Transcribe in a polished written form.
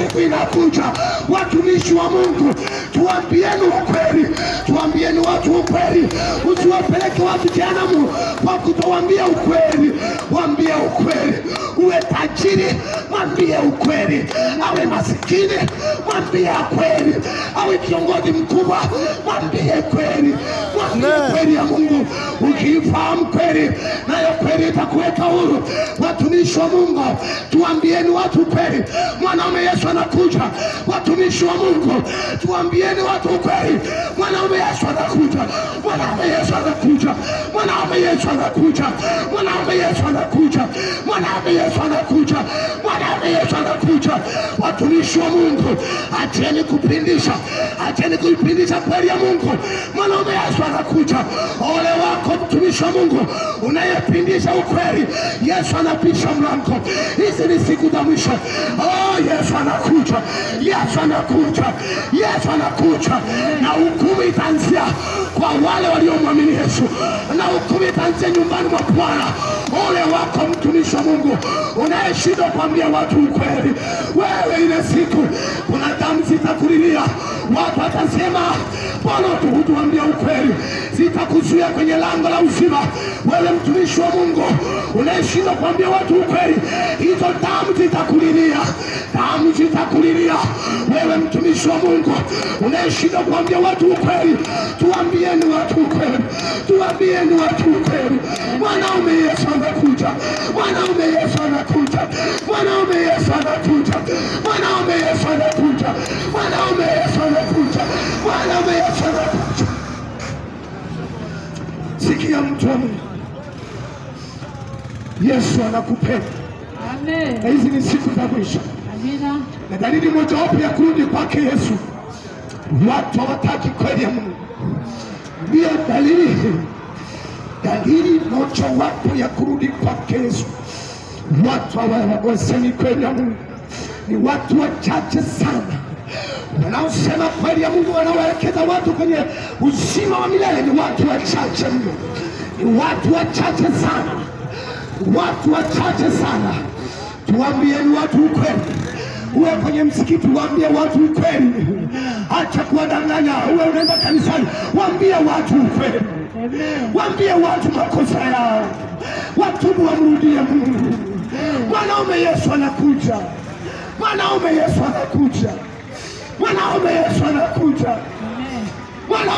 Siku inakuja. Watumishi wa Mungu, tuambieni ukweli, tuambieni watu ukweli. Usiwapeleke watu jehanamu kwa kutowaambia ukweli. Waambie ukweli. Uwe tajiri, mwambie ukweli. Awe masikini, mwambie kweli. Awe kiongozi mkubwa, mwambie kweli. Mwambie kweli ya Mungu. Ukifahamu kweli, nayo kweli itakuweka huru. Watumishi wa Mungu, tuambieni watu kweli. Mwanaume Yesu anakuja. Watumishi wa Mungu, tuambieni watu kweli. Mwanaume Yesu anakuja. Mwanaume Yesu anakuja. Mwanaume Yesu anakuja. Mwanaume Yesu anakuja. Mwanaume Yesu anakuja. Mwanaume Yesu anakuja. Watumishi wa Mungu, acheni kupindisha, acheni kuipindisha kweli ya Mungu. Mwanaume Yesu anakuja. Ole wako mtumishi wa Mungu unayepindisha ukweli. Yesu anapisha mlango. Hizi ni siku za mwisho. Oh, Yesu anakuja. Yesu anakuja. Yesu anakuja. Na hukumu itaanzia kwa wale waliomwamini Yesu, na hukumu itaanzia nyumbani mwa Bwana. Ole wako mtumishi wa Mungu unayeshindwa kuambia watu ukweli. Wewe, ile siku kuna damu zitakulilia. Watu watasema, Bwana hutuambia ukweli. Zitakuzuia kwenye lango la uzima. Wewe mtumishi wa Mungu unayeshindwa kuambia watu ukweli, hizo damu zitakulilia. Damu zitakulilia. Wewe mtumishi wa Mungu unayeshindwa kuambia watu ukweli, tuambieni watu ukweli. Tuambieni watu ukweli. Mwanaume Yesu anakuja. Mwanaume Yesu anakuja. Mwanaume Yesu anakuja. Mwanaume Yesu anakuja. Mwanaume Yesu anakuja. Mwanaume Yesu anakuja. Sikia mtu wa Mungu, Yesu anakupenda. Amen. Na hizi ni siku za mwisho. Amina. Na dalili mojawapo ya kurudi kwake Yesu, watu hawataki kweli ya Mungu. Ndiyo dalili, dalili mojawapo ya kurudi kwake Yesu, watu hawasemi kweli ya Mungu. Ni watu wachache sana wanaosema kweli ya Mungu, wanaoelekeza watu kwenye uzima wa milele. Ni watu wachache mno, ni watu wachache sana, watu wachache sana. Tuambieni watu ukweli. Uwe kwenye msikiti, waambie watu ukweli. Acha kuwadanganya. Uwe unaenda kanisani, waambie watu ukweli. Waambie watu makosa yao, watubu, wamrudie Mungu. Mwanaume Yesu anakuja. Mwanaume Yesu anakuja. Mwanaume Yesu anakuja. Mwanaume